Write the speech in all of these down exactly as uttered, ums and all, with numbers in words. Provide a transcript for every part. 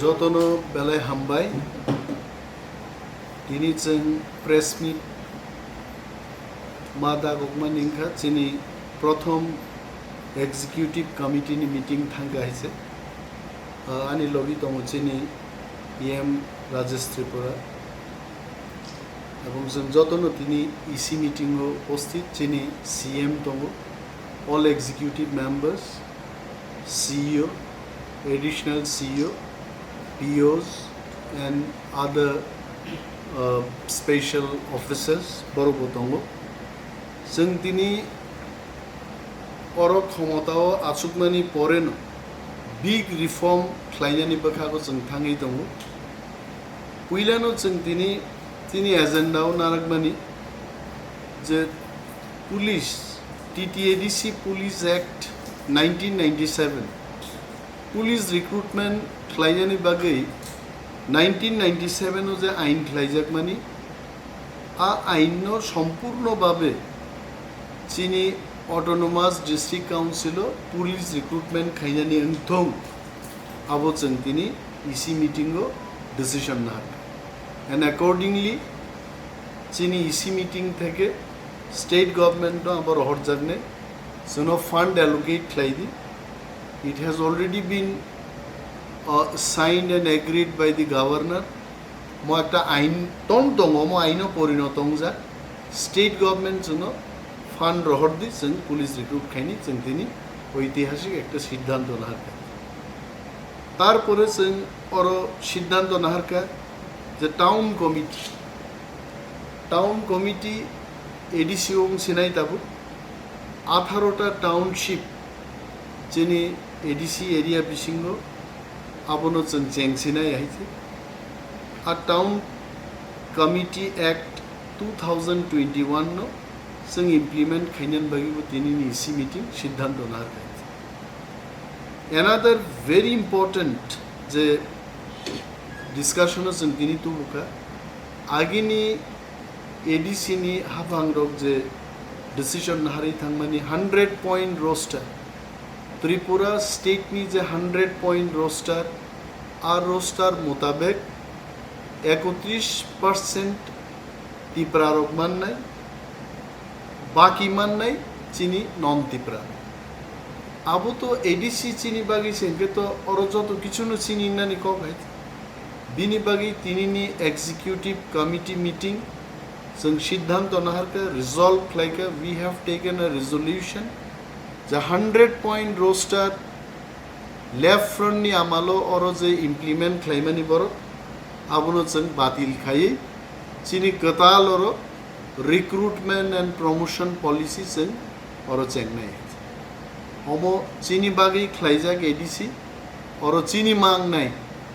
Jotono belai hambai. Tini chwng press meet ma dagokmani wngkha chini prothom executive committee ni meeting thangkha hai se. Ah, ani logi tongo chini E M Rajesh Tripura. Ebong chwng jotono tini E C meeting o upasthit chini C M tongo, all executive members, C E O, additional C E O, P Os and other, uh, special officers borok bo tongo. Chwng tini oro khomotao achukmani poreno big reform khlainani bwkhago chwng thangwi tongo. Puilano chwng tini, tini agenda o narwkmani je police, T T A D C Police Act nineteen ninety-seven, police recruitment khlainani bagwi nineteen ninety-seven o je ain khlaijakmani, a ain no sompurno babe chini Autonomous District Council o police recruitment khainani wngthong, abo chwng tini E C meeting o decision nahar. And accordingly, chini E C meeting theke state government no abo rohorjaknai, chwngno fund allocate khlai di. It has already been, uh, signed and agreed by the governor. Mo ekta ain tong tongo, mo aino porinoto wngjak. State government chwngno fund rohor di, chwng police recruit khaini chwng tini oitihasik ekta siddhanto naharkha. Tarpore chwng oro siddhanto naharkha je town committee, town committee A D C o wng sinai tabuk atharo ta township chini A D C area bisingo abono chwng cheng sinai hai se. A Town Committee Act two thousand twenty-one no chwng implement khainani bagwi bo tinini E C meeting siddhanto naharkha. Another very important je discussion o chwng tini tubukha, agini A D C ni haphangrok je decision naharwi thangmani hundred point roster, Tripura state ni je hundred point roster, a roster mutabek ekotris percent Tipra rok mannai, baki mannai chini non Tipra. Abo to A D C chini bagwi se hwnkhe to oro joto kichuno chini wngnani kok hai. Bini bagwi tinini executive committee meeting chwng siddhanto naharkha, resolve khlaikha, we have taken a resolution, je hundred point roster left front ni amalo oro je implement khlaimani borok, abono chwng batil khaiwi chini kwtal oro recruitment and promotion policy chwng oro chengnai. Omo chini bagwi khlaijak A D C, oro chini mangnai,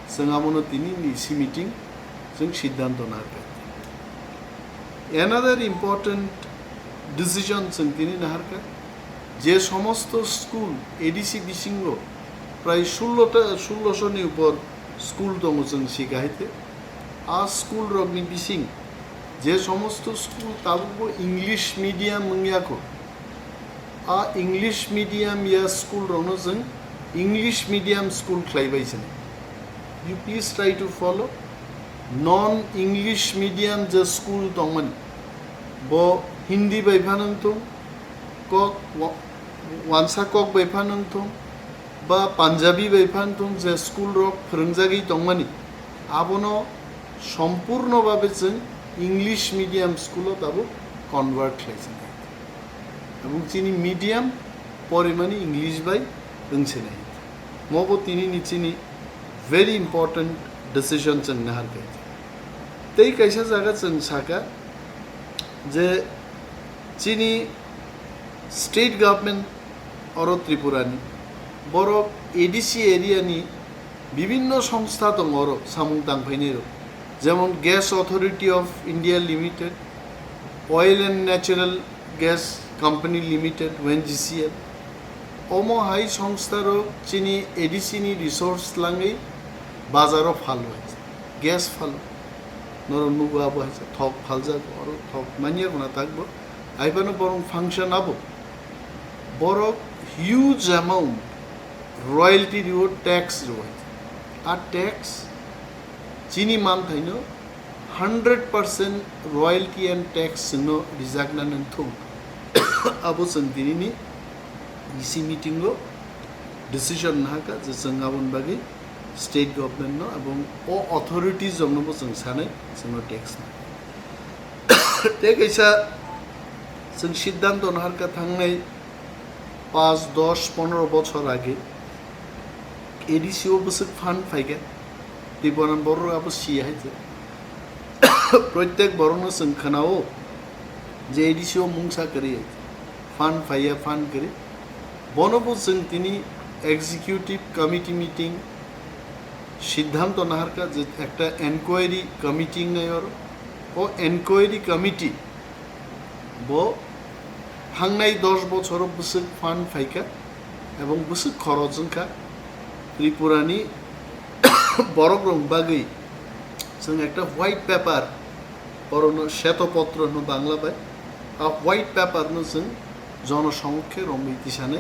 chwng abono tini ni E C meeting chwng siddhanto naharkha. Another important decision chwng tini naharkha, je somosto school A D C bisingo prai sullo ta, sullo sho ni upor school tongo chwng sika hai te. A school rokni bising je somosto school tabukbo English medium wngya kho, a English medium ya school rokno chwng English medium school khlai bai sini. You please try to follow. Non English medium je school tongmani, bo Hindi bai phano wngthung, kok wa-, wansa kok bai phano wngthung, ba Punjabi bai phano wngthung, je school rok phwrwngjagwi tongmani, abono sompurno babe chwng English medium school o tabuk convert khlai sinai. Ebong chini medium porimani English bai wng sinai. Mobo tini ni chini very important decision chwng naharkha. Tei kaisa jaga chwng saka je chini state government oro Tripura ni borok A D C area ni bibinno songstha tongo oro samung tangphainai rok, jemon Gas Authority of India Limited, Oil and Natural Gas Company Limited, O N G C L. Omo hai songstha rok chini A D C ni resource langwi bazaro phalo hai, gas phalo. Norok nugo abo hai thok phaljak, oro thok manya guna takbo. Aibano borok function abo. Borok huge amount royalty reward tax rwai. a tax chini manthaino hundred percent royalty and tax chwngno rijakna nangthung. Abo chwng tinini E C meeting o decision nahaka je chwng aboni bagwi state government no ebong o authorities rokno bo chwng sanai chwngno tax na. Tei kaisa chwng siddhanto naharka thangnai panch, dosh, pondro bochor age A D C o bwswk fund phaikha, Tipranan borok abo siya hai je. Proitek borokno chwng khwnao je A D C o mungsa kwrwi fund phaiya, fund kwrwi. Bono bo chwng tini executive committee meeting siddhanto naharka je ekta enquiry committee wngnai oro. O enquiry committee bo thangnai dosh bochoro bwswk fund phaikha ebong bwswk khoroj wngkha Tripurani borok rok bagwi chwng ekta white paper, orono sheto potro hino Bangla bai, a white paper no chwng jono somokhe romwi tisanai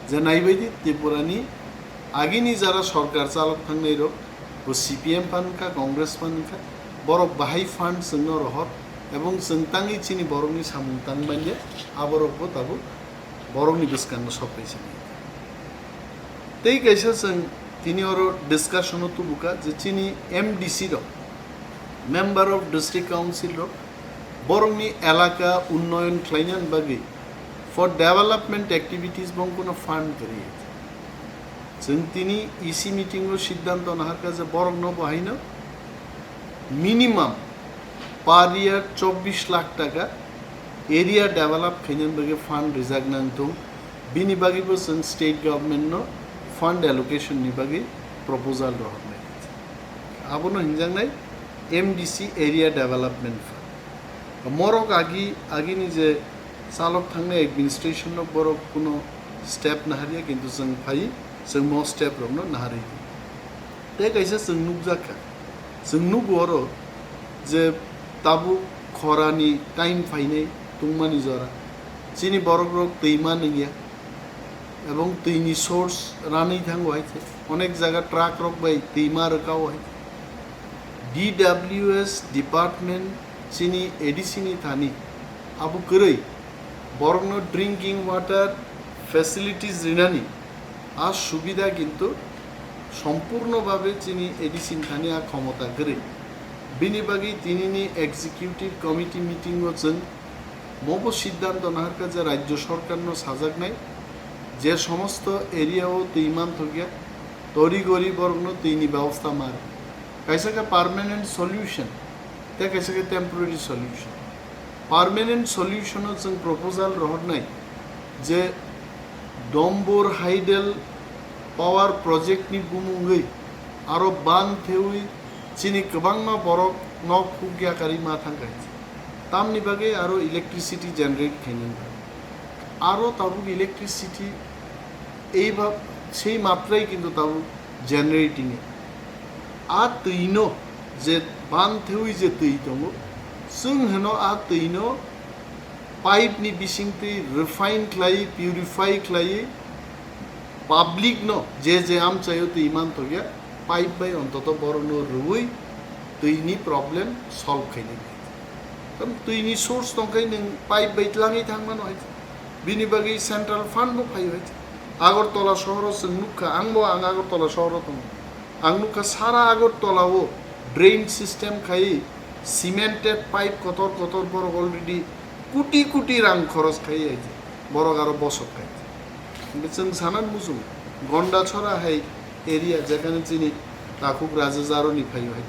je naibaidi Tripurani agini jara sorkar chalok thangnai rok bo C P M phan wngkha, Congress phan wngkha, borok bahai fund chwngno rohor ebong chwng tangwi chini borokni samung tang manya, aborok bo tabuk borokni bwskango sok kaisa nai. Tei kaisa chwng tini oro discussion o tubuka je chini M D C rok, Member of District Council rok, borokni elaka unnoyon khlainani bagwi for development activities bongkhono fund kwrwi. Chwng tini E C meeting o siddhanto naharka je borokno bo haino minimum per year chobbish lakh taka area develop khainani bagwi fund rijak nangthung, bini bagwibo chwng state government no fund allocation ni bagwi proposal rohornai. Abono hinjaknai M D C area development fund. Morok agi, agini je chalok thangnai administration no borok kuno step naharya, kintu chwng phai, chwng mo step rokno naharwi. Tei kaisa chwng nukjakha, chwng nugo oro je tabuk khorani time phainai tungmani jora, chini borok rok twi ma nungya, ebong twini source ranwi thango hai khe. Onek jaga truck rok bai twi ma rwkao hai khe. D W S department chini A D C ni thani abo kwrwi borokno drinking water facilities rinani a subida kintu sompurno babe chini A D C ni thani a khomota kwrwi. Bini bagwi tinini executive committee meeting o chwng mobo siddhanto naharkha je rajyo sorkarno sajaknai je somosto area o twi manthokya tori gori borokno twini bebosta ma rw. Kaisa khe permanent solution, tei kaisa khe temporary solution. Permanent solution o chwng proposal rohornai je Dombor Hydel power project ni bumungwi aro ban thewi chini kwbangma borok nok huk yakarwi ma thangkha. Tamni bagwi aro electricity generate khainani bagwi. Aro tabuk electricity ei ba-, sei matrai kintu tabuk generating. A twino je ban thewi je twi tongo, chwng hwno a twino pipe ni bisingtwi refine khlai, purify khlai, public no je je amchaio twi manthokya, pipe bai ontoto borokno rwui twini problem solve khainai. Tam twini source tongkhai nwng pipe bai tlangwi thangmano hai. Bini bagwi central fund bo phaio hai. Agartala sohoro chwng nukha, angbo ang Agartala sohoro tongo. Ang nukha sara Agartala o drain system khai cemented pipe kotor kotor borok already kuti kuti rang khoros khai ai. Borok aro bosok khai. Hingke chwng sanan muchung Gonda chora hai area jekhane chini takhuk raja jaroni phaio hai.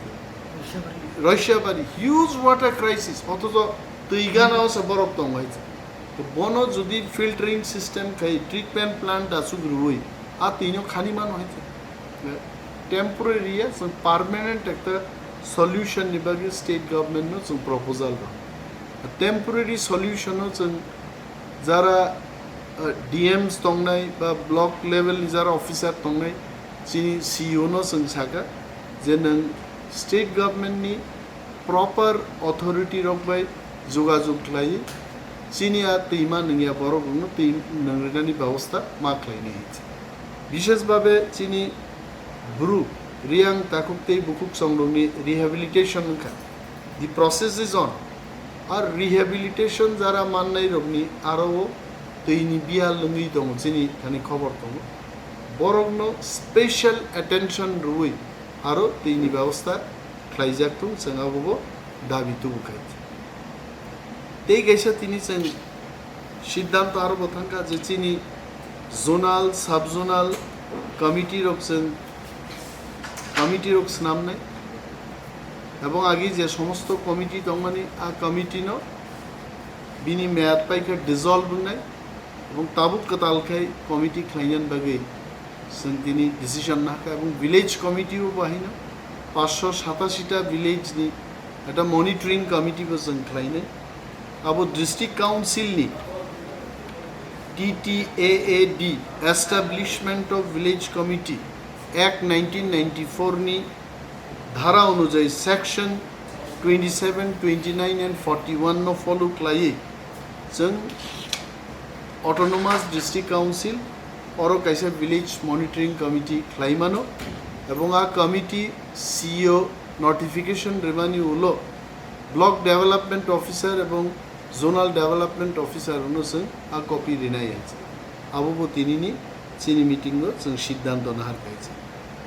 Roisabari huge water crisis, othocho twi gana o se borok tongo hai. To bono jodi filtering system khai treatment plant asuk rwui a twino khani mano hai. Temporary ya chwng permanent ekta solution ni bagwi state government no chwng proposal rw. Temporary solution o chwng jara, uh, D Ms tongnai ba block level ni jara officer tongnai chini C E O no chwng saka je nwng state government ni proper authority rok bai jogajog khlai chini a twima nungya borok rokno twi nung rinani bebosta ma khlainai hinwi. Bishes babe chini Bru Riyang takhuk tei bukhuk chongrokni rehabilitation wngkha. The process is on. Ar rehabilitation jara mannairokni aro o twini biya lwngwi tongo, chini thani khobor tongo. Borokno special attention rwui aro twini bebosta khlaijak thung, chwng abobo dabi tubu khai. Tei kaisa tini chwng siddhanto aro bo thangkha je chini zonal, sub-zonal committee rok chwng, committee rok swnamnai, ebong agi je somosto committee tongmani, a committee no bini meyad paikha dissolve wngnai, ebong tabuk kwtal khai committee khlainani bagwi chwng tini decision nahakha, ebong village committee bo bahino paanch sho satashi ta village ni ekta monitoring committee bo chwng khlainai. Abo district council ni T T A A D, Establishment of Village Committee Act nineteen ninety-four ni dhara onujai section twenty-seven, twenty-nine and forty-one no follow khlaiwi chwng Autonomous District Council oro kaisa village monitoring committee khlaimano, ebong a committee C E O notification rimani ulo block development officer ebong zonal development officer no chwng a copy rinai hai. Abo bo tinini chini meeting o chwng siddhanto nahar kaisa.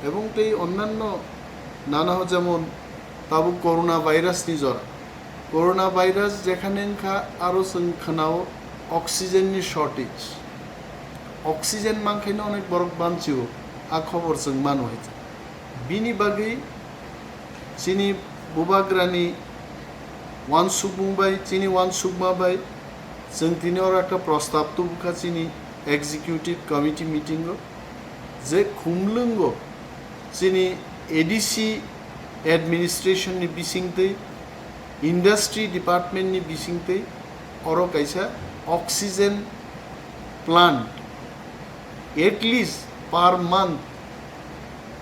Ebong tei onnanno nana ho jemon tabuk corona virus ni jora. Corona virus jekhane wngkha aro chwng khwnao oxygen ni shortage. Oxygen mankhaino onek borok banchio, a khobor chwng mano hai. Bini bagwi chini bubagrani wansukmung bai, chini wansukma bai chwng tini oro ekta prostab tubukha chini executive committee meeting o, je khumlwngo chini A D C administration ni bisingtwi, industry department ni bisingtwi oro kaisa oxygen plant at least per month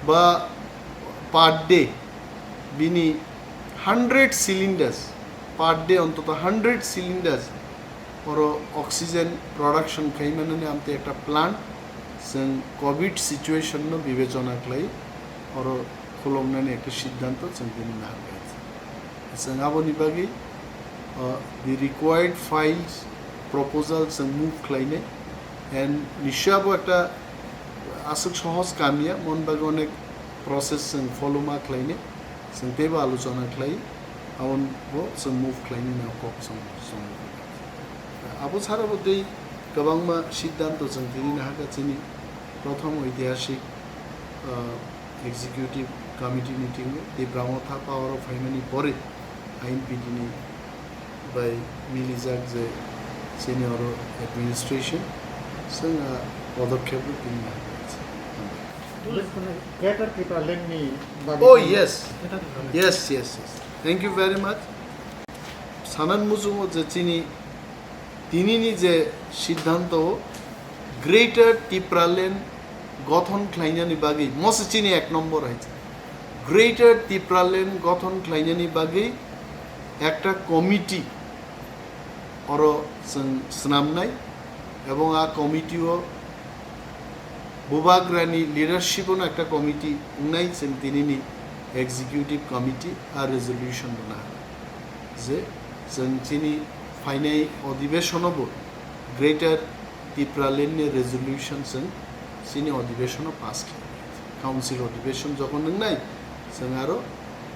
ba per day bini hundred cylinders, per day ontoto hundred cylinders oro oxygen production khai manani amtwi ekta plant chwng covid situation no bibechona khlai oro khuloknani ekta siddhanto chwng tini nahar kha. Chwng aboni bagwi, uh, the required files, proposal chwng move khlainai. And nisya bo ekta aswk sohoj kam ya, mon bagwi onek process chwng follow ma khlainai. Chwng teibo alochona khlai, aboni bo chwng move khlainai na kok chwng, chwng. Abo sara bo tei kwbangma siddhanto chwng tini nahakha chini prothom oitihasik, uh, Executive Committee meeting o Tipra Motha power o phaimani pore I N P T ni bai milijak je senior administration chwng a podokhep rw tini nahar. Greater Tipraland ni bagwi Oh, tini yes. Yes, yes, yes. Thank you very much. Sanan muchungo je chini tinini je siddhanto Greater Tipraland gothon khlainani bagwi, mose chini ek nombor hai. Greater Tipraland gothon khlainani bagwi ekta committee oro chwng swnamnai, ebong a committee o bubagrani leadership ono ekta committee wngnai, chwng tinini executive committee a resolution rwna je chwng chini phainai odibeshono bo Greater Tipraland ni resolution chwng chini odibeshono pass khlai. Council odibeshon jokhon wngnai, chwng aro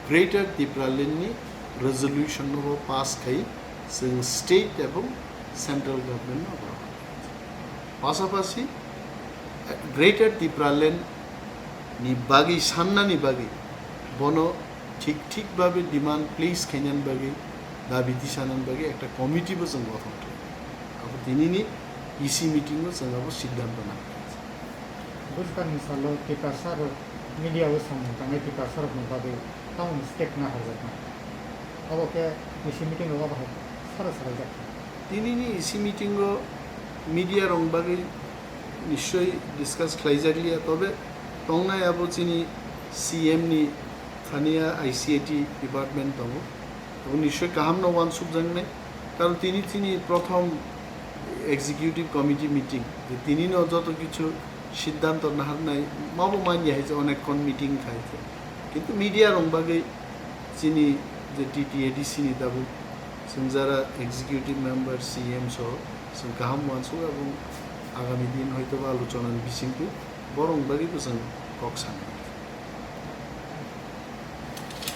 Greater Tipraland ni resolution no bo pass khai chwng state ebong central government no bo. Pasapasi Greater Tipraland ni bagwi sannani bagwi bono thik thik babe demand place khainani bagwi, dabi tisanani bagwi ekta committee bo chwng gothon khlai. Abo tinini E C meeting o chwng abo siddhanto nang. Bwskangni salo Tiprasa rok media o samung tangnai Tiprasa rokni bagwi tamoni step naharjaknai. Abo khe E C meeting o abo hai sara salaijak. Tinini E C meeting o media rok bagwi nischoi discuss khlaijakliya, tobe tongnai abo chini C M ni thaniya I C A T department tongo. Abo nischoi kahamno uansukjaknai. Karon tini chini prothom executive committee meeting, je tinino joto kichu siddhanto naharnai mabo manya hai je onek kon meeting khai je. Kintu media rong bagwi chini je T T A D C ni tabuk chwng jara executive member, C M so chwng kaham uansuk, abong agami din hoito ba alochona ni bisingtwi borong bagwi bo chwng kok sanai.